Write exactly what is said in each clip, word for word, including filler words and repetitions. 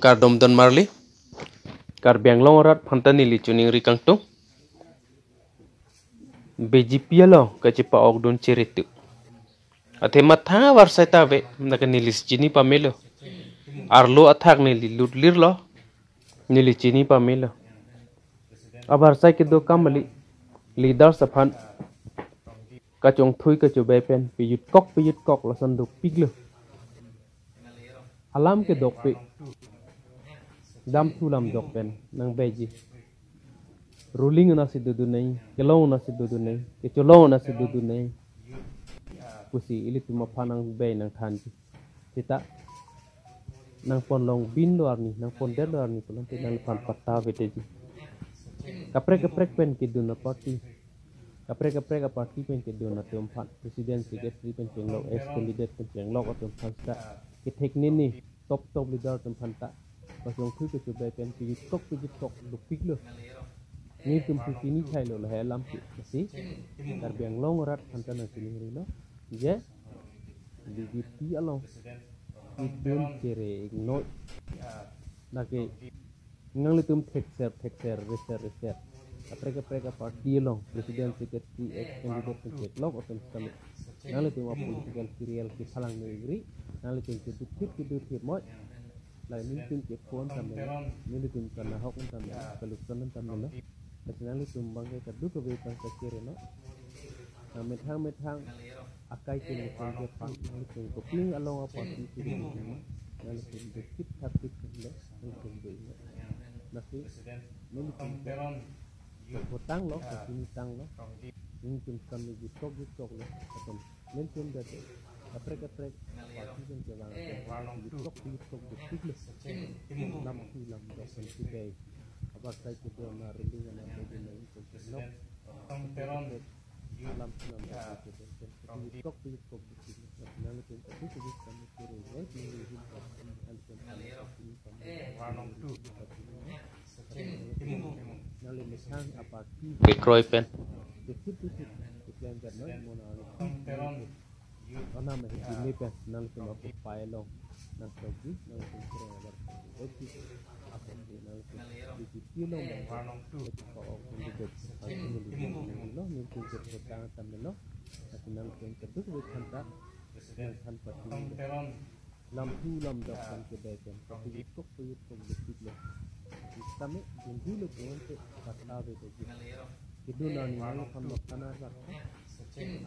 Kardom don marli, Karbi Anglong arat aphanta neli choningri kangtung. B J P along kachepa-okdun cheretu. Athe mathang avarsai ta ave, nake neli chini pamelo. Arlo athak neli lutlirlo, neli chini pamelo. Avarsai kedo kam kali, leaders aphan kachongthui kachobei pen, piyutkok piyutkok lason dopiklo. Alam kedokpe, damthu lamjok pen nangbeiji. Ruling anatsi dodun nai, kelong anatsi dodun nai, kecholong anatsi dodun nai pusi ilitum aphan nangbei nangthanji. Seta nangponlongbinlo arni, nangpondetlo arni pulote nangliphan patta aveji. Kaprek kaprek pen kedun aparty, kaprek kaprek aparty pen kedun atum aphan, president, secretary pen chenglok, ex candidate pen chenglok atum aphan seta kethek nini top top leader atum aphanta kachongthui kachobei pen piyutkok piyutkok dopiklo. Nelitum pusi ni thailo lahai alam ke, lasi Karbi Anglong arat aphanta nangchiningrilo je B J P along kedun chere-iknoi. Nake nanglitum thekser thekser, reser reser, kaprek kaprek aparty along president, secretary, ex candidate pen chenglok atum seta nanglitum apolitical career kephalang noi-ikri, nanglitum kedukthip kedukthip moi. Lake nelitum ke phone tame, nelitum kanahok tame, kaluksan tame lo. Lasi nanglitum abangke kadokave aphan kachere noi. Nang methang methang akai ke methang ke pan, nanglitum koping along aparty ke nanglitum dukthip thapthip lo, nanglitum do-iknoi. Lasi nelitum ke hotanglo, kachinitanglo. Nelitum kami jutkok jutkoklo. Atum nelitum date kaprek kaprek aparty pen kevang atum jutkok jutkok dopiklo. Damthu lamjok pen kebei. Avarsai kedo na ruling anat dodun nai pen chenglok. Lamthu lamjok pen kebei pen jutkok jutkok dopiklo. Nanglitum kadokave kami chere-iknoi, nelitum kami nanglitum kami kami. Nangli methang aparty kekroi pen, kethip kethip keklem pen noi, mo nangli anam ahin dini pen nanglitum akopai along nangchokji, nanglitum kurang abar deki. Apotsi nanglitum B J P along mo pa-okdun deki. Lasi nelitum ke hotang tame lo. Lasi nanglitum kadokave aphanta nangthan pati lamthu lamjok pen kebei pen, piyutkok piyutkok dopiklo. Sitame dundulo pulote patta aveji. Kedun arni nangliphan mathana rak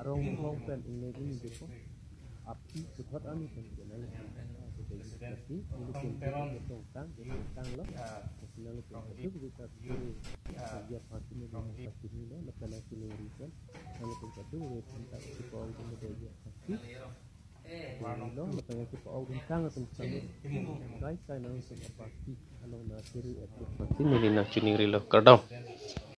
arong hong pen ingnei ingjepo. Aphi puthot arni pen ke nangliphan patta aveji. Lasi nelitum ketongtang ketongtanglo. Lasi nanglitum kadokave ta kiri kerja pasti nelitum pasti nilo, lapen nangchiningri pen nanglitum kadokave aphanta chepa-okdun deki. Lasi nelitum chepa-okdun tang atum sitame kai kai nangtum aparty along nang chere-iklo. Lasi neli nangchiningrilo. Kardom.